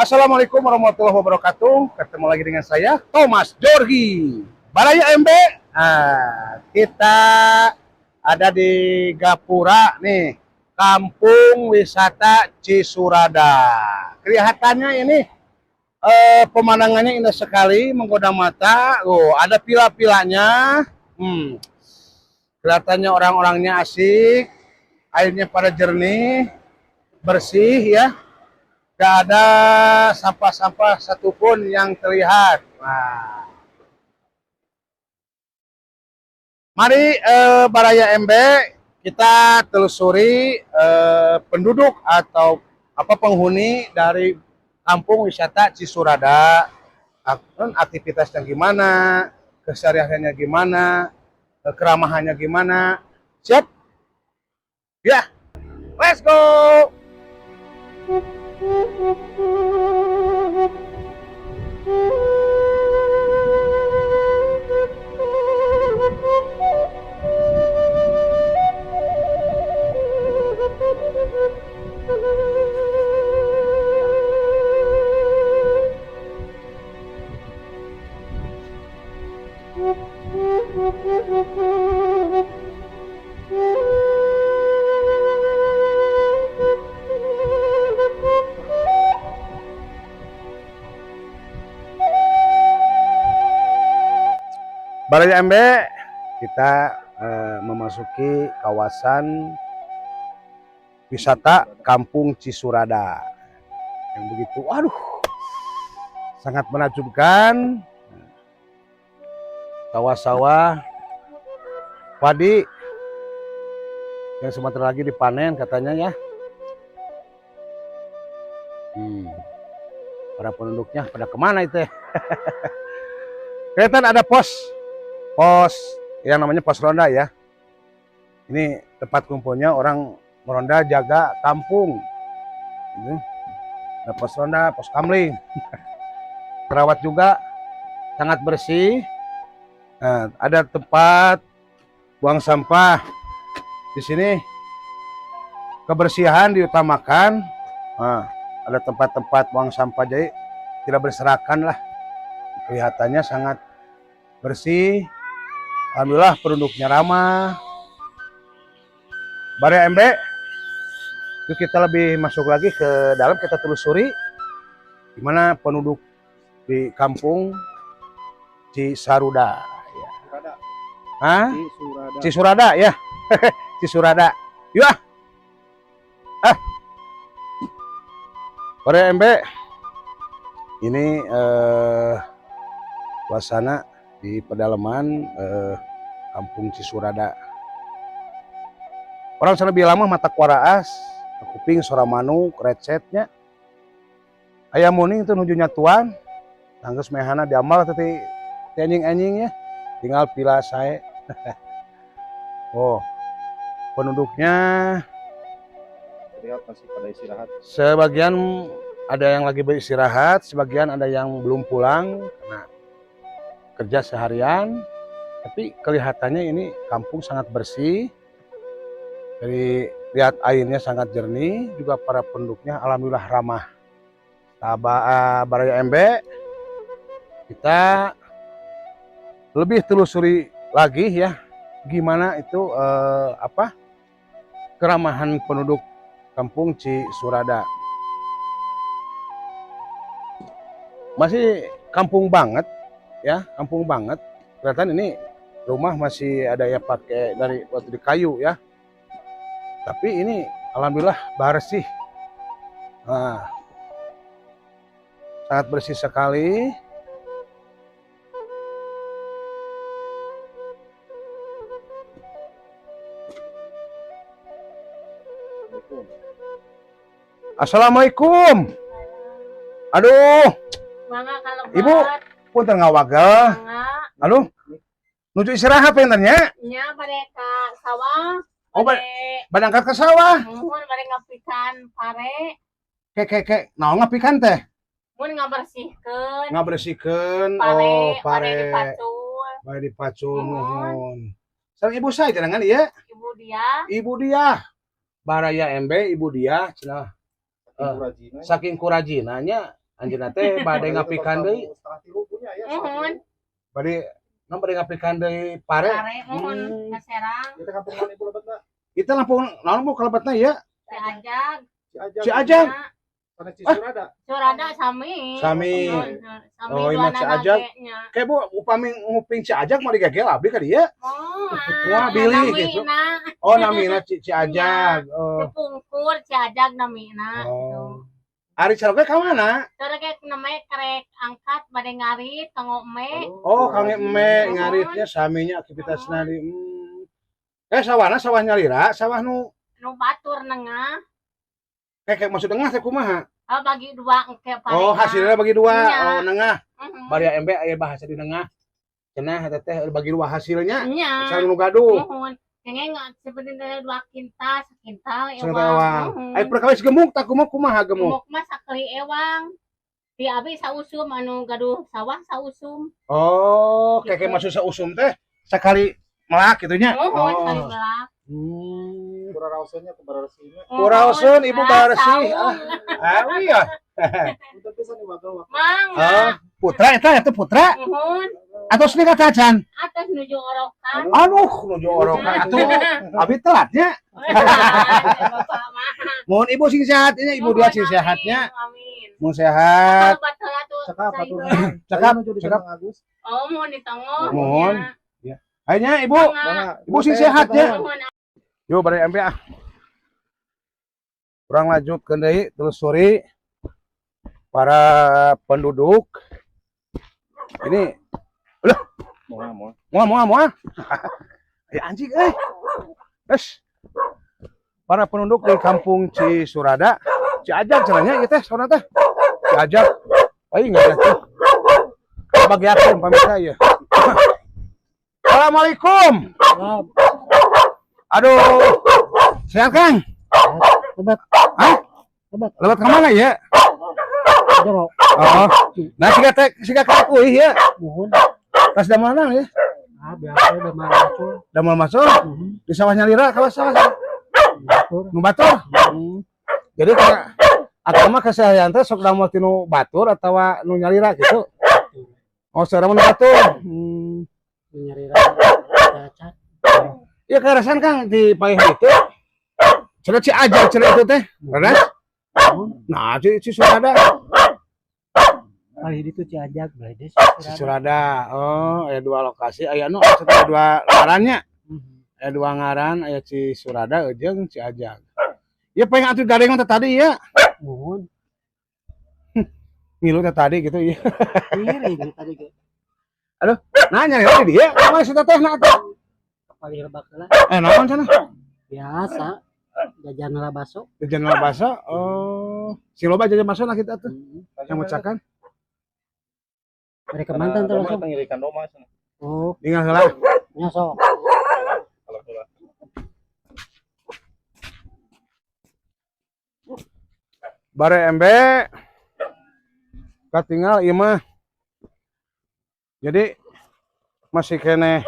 Assalamualaikum warahmatullahi wabarakatuh. Ketemu lagi dengan saya, Thomas Jorgi. Baraya MB. Nah, kita ada di Gapura nih, Kampung Wisata Cisurada. Kelihatannya ini pemandangannya indah sekali, menggoda mata. Oh, ada pila-pilanya. Kelihatannya orang-orangnya asik, airnya pada jernih, bersih ya. Gak ada sampah-sampah satupun yang terlihat. Nah. Mari Baraya MB kita telusuri penduduk atau apa penghuni dari Kampung Wisata Cisurada. Aktivitasnya gimana, kesehariannya gimana, keramahannya gimana. Siap? Ya, let's go! Baraya MB, kita memasuki kawasan wisata Kampung Cisurada. Yang begitu, aduh, sangat menakjubkan. Sawah-sawah padi yang sebentar lagi dipanen katanya ya. Para penduduknya pada kemana itu ya? Kelihatan ada pos, pos yang namanya pos ronda ya. Ini tempat kumpulnya orang meronda jaga kampung. Ini ada pos ronda, pos kamling. Terawat juga, sangat bersih. Nah, ada tempat buang sampah. Di sini kebersihan diutamakan. Nah, ada tempat-tempat buang sampah, jadi tidak berserakan lah. Kelihatannya sangat bersih. Alhamdulillah penduduknya ramah. Baraya MB, yuk kita lebih masuk lagi ke dalam, kita telusuri gimana penduduk di Kampung Cisaruda. Ya. Hah? Cisurada. Cisurada ya. Cisurada. Yuk ah. Ah. Baraya MB, ini suasana di pedalaman Kampung Cisurada. Orang sana lebih lama mata kuaraas, kuping suara manuk, recetnya. Ayam muning itu nuju nyatuan, tangges mehana diamal tadi anjing-anjingnya, tinggal pila saya. Oh, penduduknya Terlihat masih pada istirahat. Sebagian ada yang lagi beristirahat, sebagian ada yang belum pulang karena kerja seharian. Tapi kelihatannya ini kampung sangat bersih. Dari lihat airnya sangat jernih, juga para penduduknya alhamdulillah ramah. Taba Baraya MB, kita lebih telusuri lagi ya, gimana itu apa keramahan penduduk Kampung Cisurada. Masih kampung banget ya, kampung banget. Kelihatan ini rumah masih ada yang pakai dari waktu di kayu ya. Tapi ini alhamdulillah bersih. Nah, sangat bersih sekali. Assalamualaikum. Aduh, Mangga kalau Ibu. Punten ngawagel. Mangga. Aduh, nuju istirahat punten nya. Nya bade ka sawah. Oh, Bade bade angkat ke sawah. Muhun bade ngapikan pare. Ke ke ke, naon ngapikan teh? Mun ngabersihkeun. Ngabersihkeun Pare, oh pare pare. Dipacul. Pare dipacul. Muhun. Nuhun. Sareng ibu saya jangan ieu. Ibu dia. Ibu dia. Baraya MB ibu dia cenah. Ibu rajina. Saking kurajinanya. Anjeunna teh bade ngapikan deui. 2.30 punya ya. Muhun. Bade non bade ngapikan deui pare. Pare muhun ka Serang. Kita kampung mana, Ibu, lebetna? Kita lampung naon, Bu, kalebetna ya? Ciajag. Ciajag. Ciajag. Ya. Sana Cisurada. Surada sami. Sami. Muhun, sami. Oh, ini mah Ciajag. Ge nya. Kayak Bu, upami nguping Ciajag mah digagel abdi ka dieu. Oh, Wah, bilih gitu. Namina. Oh, namina Ciajag. Oh. Kepungkur Ciajag namina gitu. Oh. Ari caroge ka mana? Caroge namanya kerek angkat bade ngarit kanggo eme. Oh, kanggo eme ngaritnya saminya aktivitasna di. Eh, sawahna sawah nyalira, sawah nu Nu batur nengah. Kayak kayak maksud nengah teh kumaha? Oh, bagi dua engke parena. Oh, hasilnya bagi dua. Iya. Oh, nengah. Mhm. Bari embe aya bahasa di nengah. Cenah eta teh bagi dua hasilnya. Iya. Sareng nu gaduh. Muhun. Kayaknya nggak sebenarnya 2 kintal, sekintal Sekintal ewang. Muhun. Ai perkawis gemuk tak kumaha kumaha gemuk? Gemuk mah sakali ewang. Di abi sausum anu gaduh sawah sausum. Oh, kayak kayak Gitu. maksud sausum teh sekali melak gitu nya. Muhun sekali Oh. melak. Kuraraoseunnya kubarasihnya. Kuraoseun, Ibu Ah, barsih. saung. Ah, iya. Punten pisan nih waktu waktu. Mangga. Oh, putra eta eta putra Muhun. atau seni kata acan? Atas nuju orokan. Aduh, nuju orokan atuh. Abi telatnya. Bapak mah. Mohon ibu sing sehat nya, ibu dua sing Amin, sehatnya. amin. Mohon sehat. Kalau batal atuh, Cakap atuh. sayur. Cakap, Nuju di cakap. Kang Agus. Oh, mohon ditongol. Mohon. Ya. Akhirnya ibu, Mangga. Ibu sing sehat ya. Mohon. Yuk bari MP ah. Kurang lanjut ke deui telusuri para penduduk. Ini Moal moal. Moal moal moal. Ya anjing eh. Es. Para penduduk di kampung Cisurada, Ciajag cenah ieu teh sauna teh. Ciajag. Oh iya enggak tuh. Bagi aku pemirsa ya. Assalamualaikum. Aduh. Sehat, Kang? Lebet. Hah? Lebet. Lewat ke mana ya? Jero. Oh. Nah, siga teh siga ka euy ya. Muhun. Tas damel naon ya? Ah, biasa damel macul. Damel macul Muhun. Di sawah nyalira ka sawah. Batur. Nu batur. Jadi ka atau mah keseharian teh sok damel tinu batur atawa nu nyalira gitu. Oh, sekarang nu batur. Nyalira cacat. Iya karasan Kang di payah itu. Cenah Ciajag cenah itu teh. Leres? Muhun. Nah, Ci Cisurada. Kali itu Ciajag, berarti Cisurada. Oh, aya dua lokasi, aya nu maksudnya dua ngarannya. Aya dua ngaran, aya Cisurada jeung Ciajag. Ya pengen atuh gadeng teh tadi ya. Muhun. Ngilu teh tadi gitu ya. Miring tadi ge. Aduh, nanya ya di dia, kumaha si teteh na atuh? Kapali lebak lah. Eh, naon cenah? Biasa. Jajan lah baso. Jajan lah baso. Oh, si loba jajan baso lah kita tuh. Yang mecakan. Mereka mantan tuh langsung. Ngirikan doma cenah. Oh, Tinggal heula. nya sok. Kalau heula. Bare embe katinggal ieu mah. Jadi masih keneh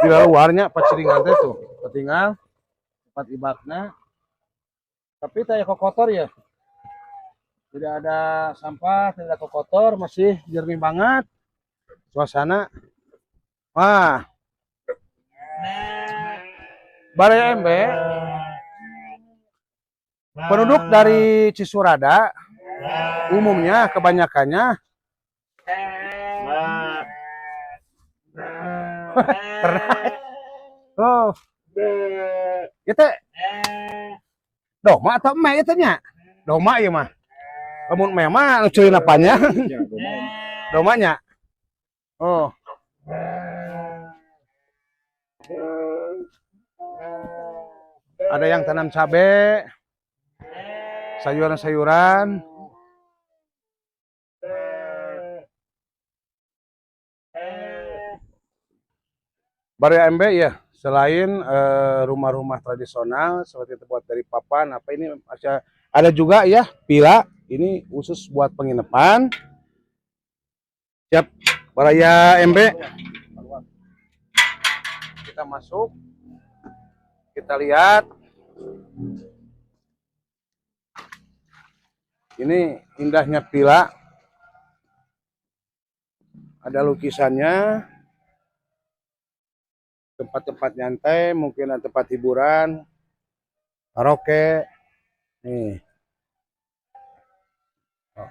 di luarnya paciringan teh tuh. Katinggal tempat ibakna. Tapi teh kok kotor ya. Tidak ada sampah, tidak ada kotor, masih jernih banget suasana. Wah. Bare embe penduduk dari Cisurada umumnya kebanyakannya ternak. Oh. Itu doma atau eme itu nya? Doma ieu mah. Lamun eme mah nu ceulina panjang. Ya, doma. Domanya. Oh. Ada yang tanam cabe, sayuran-sayuran. Baraya MB ya, selain rumah-rumah tradisional seperti terbuat dari papan, apa ini ada juga ya pila, ini khusus buat penginapan. Siap, Baraya MB. Kita masuk, kita lihat. Ini indahnya pila. Ada lukisannya. Tempat-tempat nyantai, mungkin ada tempat hiburan, karaoke. Nih. Oh.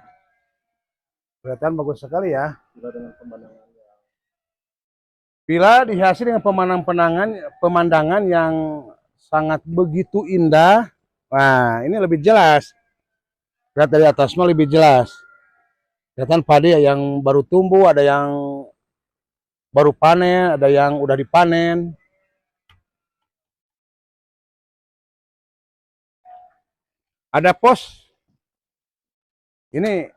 Kelihatan bagus sekali ya. Juga dengan pemandangan yang Villa dihiasi dengan pemandangan yang sangat begitu indah. Nah, ini lebih jelas. Lihat dari atas mah lebih jelas. Kelihatan padi yang baru tumbuh, ada yang baru panen, ada yang udah dipanen. Ada pos. Ini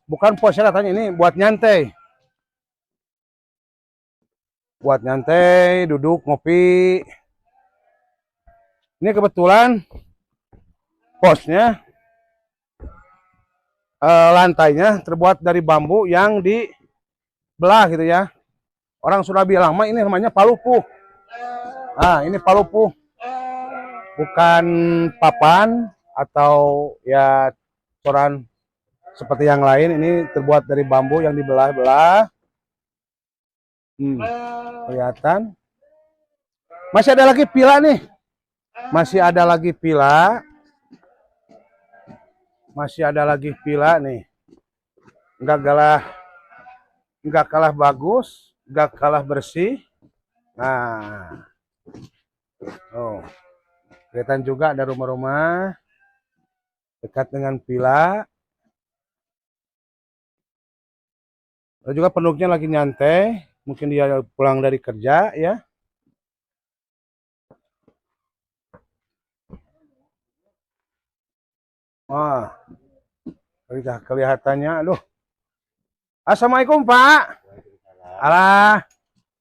bukan pos ya katanya, ini buat nyantai. Buat nyantai, duduk, ngopi. Ini kebetulan posnya lantainya terbuat dari bambu yang dibelah gitu ya. Orang sudah bilang mah ini namanya palupuh. Ah, ini palupuh. Bukan papan atau ya coran seperti yang lain, ini terbuat dari bambu yang dibelah-belah. Kelihatan. Masih ada lagi pila nih. Masih ada lagi pila. Masih ada lagi pila nih. Enggak kalah bagus, enggak kalah bersih. Nah. Oh. Kelihatan juga ada rumah-rumah dekat dengan pila. Lalu juga penduduknya lagi nyantai, mungkin dia pulang dari kerja ya. Wah, kelihatannya, aduh. Assalamualaikum, Pak. Alah,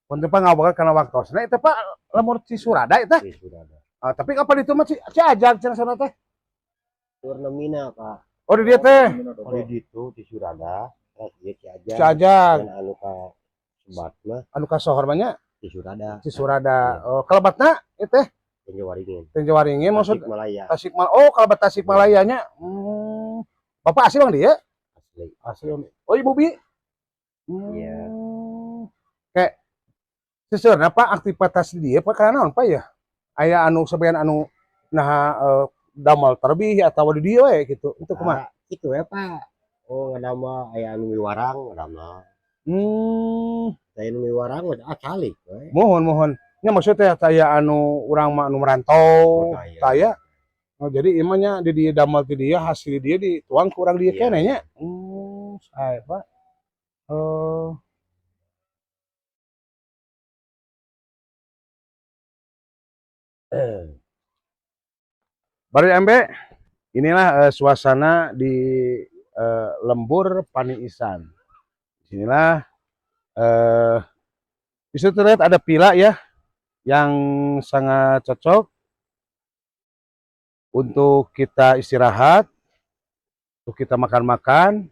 punten, Pak, ngabakal kana waktosna itu, Pak, lembur Cisurada itu. Cisurada. Ah, tapi kapan itu mah Ciajag cenah sana teh? Turnemina, Pak. Oh, di dieu teh. Oh, di ditu Cisurada, terus dia Ciajag. Ciajag. Dan anu ka sebat mah Anu kasohor mah nya Cisurada. Cisurada. Oh, kalebatna ieu teh? Tenjowaringin. Tenjowaringin maksud Tasikmalaya. Tasikmal. Oh, kalebat Tasikmalaya nya. Bapak asli bang dia? Asli. Asli. Oh, Ibu Bi? Iya. Kayak seseurna, Pak, aktivitas di dieu, Pak, karena naon, Pak, ya? Aya anu sebagian anu nah damel terbih atau di dieu we gitu. Itu kumaha? Ah, itu ya, Pak. Oh, ngadamel aya anu miwarang ngadamel. Saya anu miwarang mah ah calik we. Mohon mohon. Nya maksudnya taya anu urang mah anu merantau, Oh, taya. taya. Oh, jadi ieu mah nya di dieu damel ti dieu, hasil di dieu dituang ke urang dieu Iya. keneh nya. Sae, Pak. Oh. Baru MB, inilah suasana di Lembur Paniisan. Disinilah di situ terlihat ada pila ya yang sangat cocok untuk kita istirahat, untuk kita makan-makan,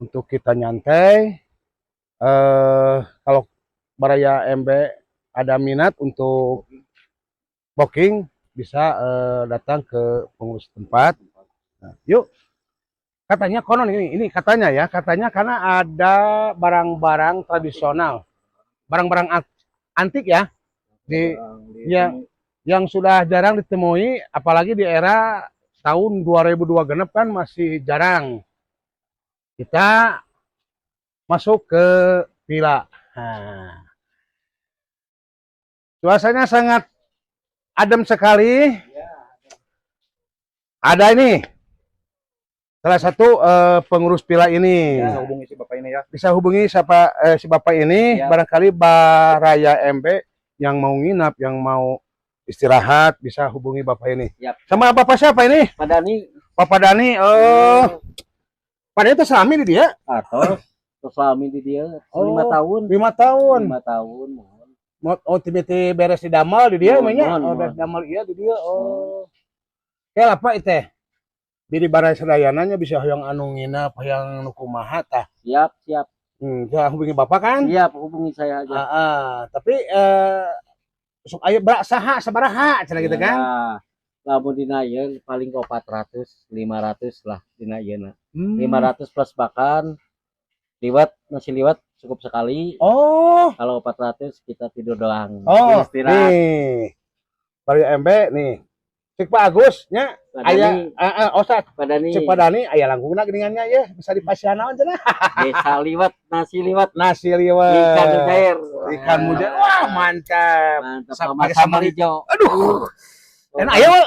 untuk kita nyantai. Kalau Baraya MB ada minat untuk booking, bisa datang ke pengurus tempat. Nah, yuk. Katanya konon ini katanya ya, katanya karena ada barang-barang tradisional, barang-barang antik ya, di ya, yang sudah jarang ditemui, apalagi di era tahun 2002 genep kan masih jarang. Kita masuk ke villa. Nah. Suasananya sangat adem sekali. Ada ini salah satu pengurus villa ini. Bisa hubungi si bapak ini ya. Bisa hubungi siapa si bapak ini, Siap. Barangkali Baraya MB yang mau nginap, yang mau istirahat bisa hubungi bapak ini. Siap. Sama bapak siapa ini? Pak Dani. Bapak Dani. Oh, Pak Dani itu selami di dia? Atau suami di dia Oh. 5 tahun. 5 tahun. 5 tahun mohon. Oh, tiba-tiba beres di damal di dia Mohon, namanya. mohon, Oh, beres mohon. damal iya di dia. Oh. Kayak apa itu? Jadi baraya sadayananya bisa yang anu nginap, yang nu kumaha tah. Siap, siap. Ya, hubungi bapak kan? Siap, hubungi saya aja. Ah, ah. Tapi sok aya berak saha sabaraha cenah gitu kan? Ya, lamun dina ieu paling ke 400, 500 lah dina ieu. 500 plus makan liwat, nasi liwat. cukup sekali. Oh. Kalau 400 kita tidur doang. Oh, Istirahat. nih. Baru MB nih. Cek Pak Agus nya Pak aya Dani, oh Pak Dani, cek Pak Dani aya langkungna geuningannya ya bisa dipasihan naon cenah. Desa liwet, nasi liwet, Nasi liwet. ikan mujair. Ikan mujair. Wah, mantap. Mantap Sama sama pakai sambal sambal hijau. Aduh. Enak aya mah.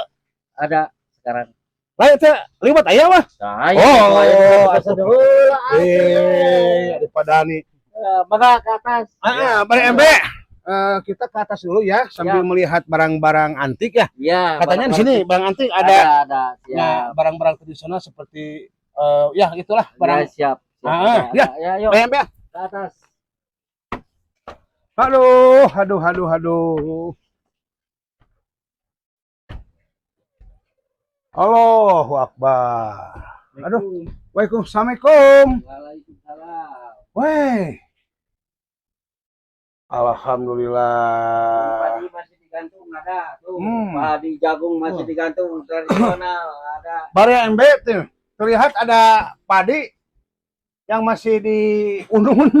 Ada sekarang. Lain teh liwet aya mah. Saya. Oh, ada Pak Dani. Maka ke atas. Ah, Bang MB. Kita ke atas dulu ya sambil Ya. melihat barang-barang antik ya. Ya, Katanya di sini barang antik ada ada, ada, ya, siap. barang-barang tradisional seperti ya itulah barang. Ya, siap. Siap, Ah, ada, ya. ada. Ya, yuk Bang MB. ke atas. Aduh, aduh, aduh, aduh. Allahu Akbar. Aduh. Waalaikumsalam. Waalaikumsalam. Weh. Alhamdulillah. Padi masih digantung ada tuh. Padi jagung masih digantung tradisional ada. Baraya MB tuh. Terlihat ada padi yang masih diunun.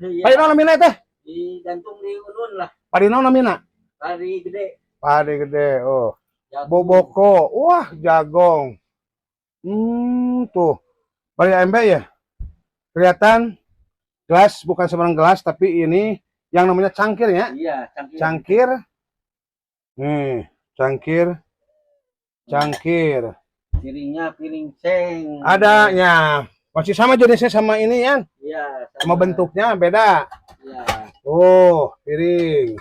Iya. Padi naon namina teh? Digantung di unun lah. Padi naon namina? Padi gede. Padi gede. Oh. Jagung. Boboko. Wah, jagong. Tuh. Baraya MB ya. Kelihatan gelas bukan sembarang gelas tapi ini yang namanya cangkir ya. Iya, cangkir. Cangkir. Nih, cangkir. Cangkir. Piringnya piring seng. Adanya masih sama jenisnya sama ini ya. Iya, Sama bentuknya beda. Iya. Oh, piring.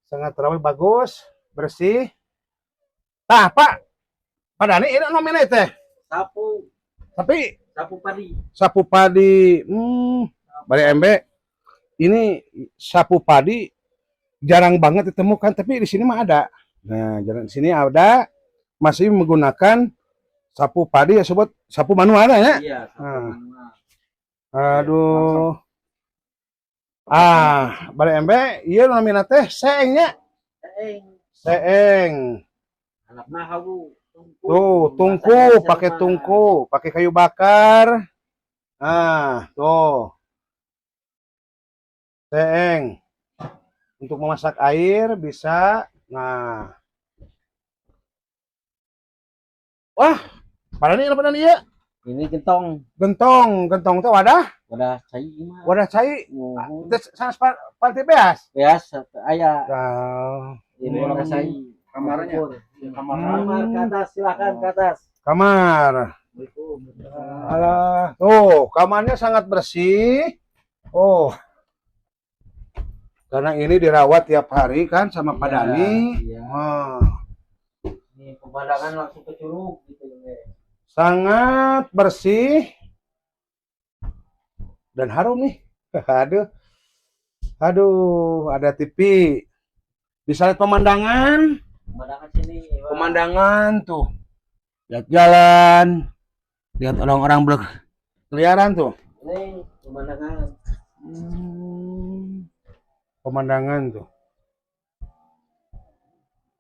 Sangat terawat bagus, bersih. Tah, Pak. Pak Dani ini namanya teh. Sapu, Tapi sapu padi. sapu padi. Bari MB. Ini sapu padi jarang banget ditemukan, tapi di sini mah ada. Nah, jarang di sini ada masih menggunakan sapu padi ya sebut sapu manual ya. Iya, sapu Ah. manual. Aduh. Ah, bari MB, ieu namina teh seengnya. Seng. Seeng. Anakna hawu. Tungku. Tuh, tungku, Masaknya pakai sama. tungku, pakai kayu bakar. Ah, tuh. Seeng. Untuk memasak air bisa. Nah. Wah, pada ini apa iya? Ini gentong. Gentong, gentong tuh wadah, Wadah cai mah. wadah cai. Nuhun. Terus sanes panti beas. Beas aya. Nah, Ini wadah cai. Kamarnya. Kamar. Kamar ke atas, silakan ke atas. Kamar. Alah, tuh kamarnya sangat bersih. Oh. Karena ini dirawat tiap hari kan sama Pak Iya, Dani. iya. Wah, Ini pemandangan langsung ke curug gitu ya. Sangat bersih dan harum nih. Aduh. Aduh, ada TV. Bisa lihat pemandangan. Pemandangan sini. Wah. Pemandangan tuh. Lihat jalan. Lihat orang-orang berkeliaran tuh. Ini pemandangan. Pemandangan tuh.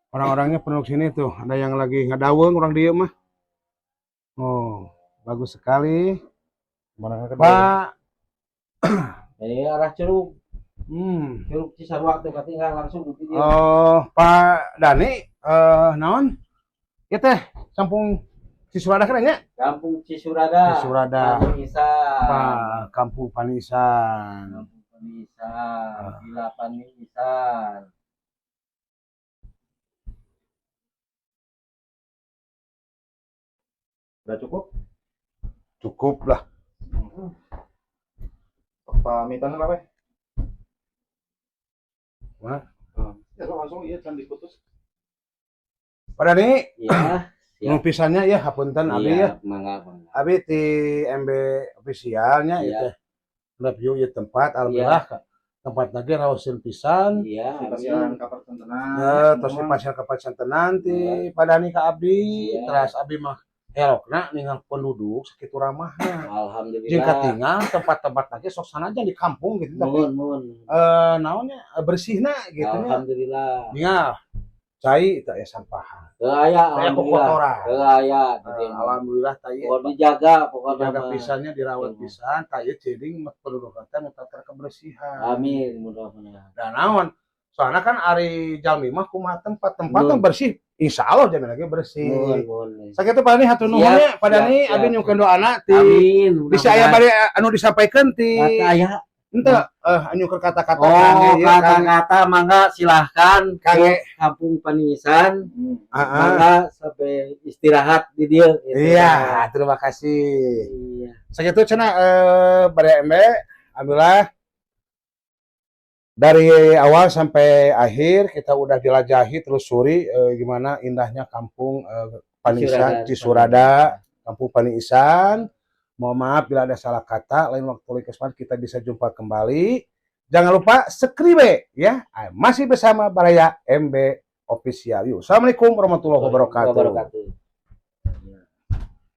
Orang-orangnya penuh sini tuh. Ada yang lagi ngadaweung, orang diem mah. Oh, bagus sekali. Pak. Ini arah curug. Curug Cisarua tuh katanya langsung di dia. Oh, Pak Dani, naon? Ya teh, kampung Cisurada kan ya? Kampung Cisurada. Cisurada. Panisan. Pak, Kampung Panisan. Kampung Panisan. Villa Panisan. Udah cukup? Cukup lah. Pamitan lah, Pak. Wah. Ya, langsung iya can diputus. Pak Dani, Iya. Siap. nu pisannya ya hapunten abi ya. Iya, mangga, mangga. Abi ti MB officialnya Iya. itu. Review ya tempat alhamdulillah tempat lagi raoseun pisan. Iya, Di amin. pasihan kapercantenan. Terus di pasir kapacantenan ti Pak Dani ka abdi, Iya. teras abdi mah elokna ningal penduduk sakitu ramahna. Alhamdulillah. Jeung katingal tempat-tempat lagi sok sanajan di kampung gitu tapi Nuhun, nuhun. naonnya bersihna gitu nya. Alhamdulillah. Ningal. Cai teu aya sampahan. Teu aya, Teu aya alhamdulillah. kotoran. Teu aya. Nah, alhamdulillah tah ieu. Pokoknya dijaga pokoknya Dijaga mah. pisannya, dirawat pisan, tah ieu ciri penduduk teh nu tata kebersihan. Amin, mudah-mudahan. Dan naon? Soalnya kan ari jalmi mah kumaha tempat tempat Nuhun. yang bersih, insya Allah jamin lagi bersih. Nuhun, nuhun. Sakitu Pak Dani, hatur nuhun Siap, nya Pak Dani, siap, abi siap. nyungkeun doana ti Amin. bisa aya bade anu disampaikan ti Kata aya. henteu anu kata-kata Oh, kangge ieu, kangge kata-kata mangga silahkan kangge ke Kampung Paniisan. Heeh. Mangga sampai istirahat di dieu gitu. Iya, terima kasih. Iya. Sakitu cenah Baraya MB, alhamdulillah dari awal sampai akhir kita udah jelajahi, telusuri gimana indahnya kampung Paniisan, Cisurada, Kampung Paniisan. Mohon maaf bila ada salah kata, lain waktu lain kesempatan kita bisa jumpa kembali. Jangan lupa subscribe ya. Masih bersama Baraya MB Official. Yuk, assalamualaikum warahmatullahi wabarakatuh. Wabarakatuh.